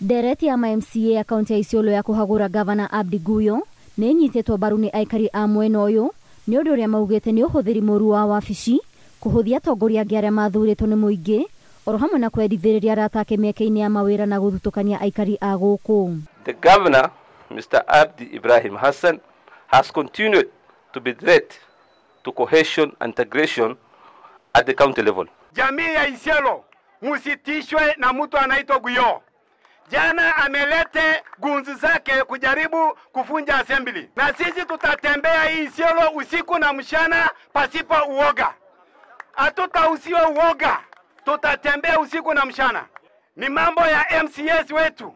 Ndereti ya MCA ya kaunti ya Isiolo ya kũhagũra Gavana Abdi Guyo nĩ ĩnyitĩtwo mbaru nĩ aikari a mwena ũyũ nĩ ũndũ ũrĩa maugĩte nĩ ũhũthĩri mũru wa wabici kũhũthia atongoria angĩ arĩa mathurĩtwo nĩ mũingĩ oro hamwe na kwendithĩrĩria arata ake mĩeke-inĩ ya mawĩra na gũthutũkania aikari a gũkũ. The governor, Mr. Abdi Ibrahim Hassan, has continued to be threat to cohesion and integration at the county level. Jamii ya Isiolo, musitishwe na mtu anaitwa Guyo. Jana amelete gunzi zake kujaribu kufunja assembly. Na sisi tutatembea hii Isiolo usiku na mchana pasipo uoga. Hatutausiwa uoga. Tutatembea usiku na mchana. Ni mambo ya MCS wetu.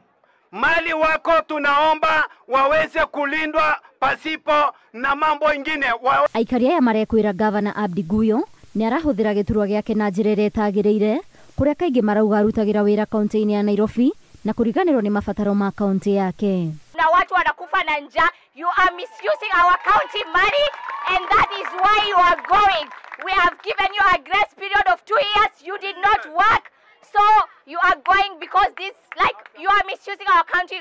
Mali wako tunaomba waweze kulindwa pasipo na mambo ingine. Aikari aya marekwira Gavana Abdi Guyo nĩ arahũthĩra gĩturwa gĩake na njĩra ĩrĩa ĩtagĩrĩire kũrĩa kaingĩ marauga arutagĩra wĩra kaunti-inĩ ya Nairobi na kũriganĩrwo nĩ mabataro ma kaunti yake. Na watu wanakufa na njaa. You are misusing our county money and that is why you are going. We have given you a grace period of 2 years. You did not work. So you are going because this, like, you are misusing our county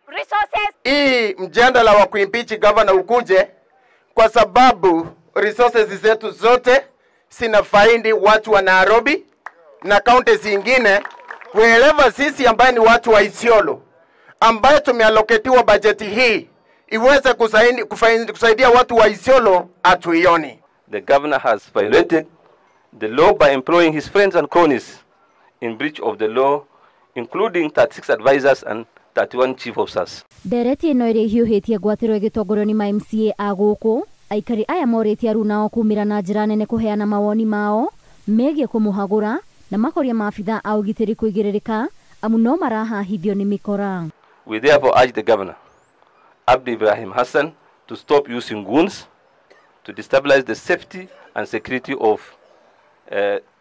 resources. Hii mjadala wa kuimpeach governor ukuje kwa sababu resources zetu zote sinafaindi watu wa Nairobi na county zingine, wherever sisi ambaye ni watu wa Isiolo ambaye tumeallocatiwa bajeti hii iweze kusaidia watu wa Isiolo atuioni. The governor has violated the law by employing his friends and cronies in breach of the law, including 36 advisors and 31 chief officers. Ndereti ĩno ĩrĩa ĩhiũhĩtie ngwatĩro ĩgĩtongorio nĩ ma MCA a gũkũ, aikari aya morĩtie aruna ao kumĩra na njĩra nene kũheana mawoni mao megiĩ kũmũhagũra na makoria maabitha a ũgitĩri kũigĩrĩrĩka amu no marahahithio nĩ mĩkora. We therefore urge the governor, Abdi Ibrahim Hassan, to stop using goons to destabilize the safety and security of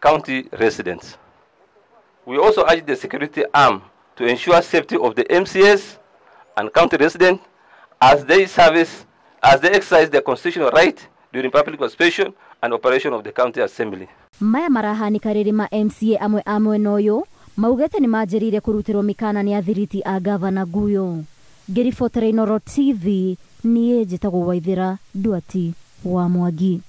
county residents. We also urge the security arm to ensure safety of the MCAs and county residents as they exercise their constitutional right during public participation and operation of the county assembly. Maya marahanika rĩrĩ ma MCA amwe a mwena ũyũ maugĩte nĩ manjĩrĩire kũrutĩrwo mĩkana nĩ athiriti a Gavana Guyo. Ngĩribotera Inooro TV, niĩ njĩtagwo Waithĩra Nduati wa Mwangi.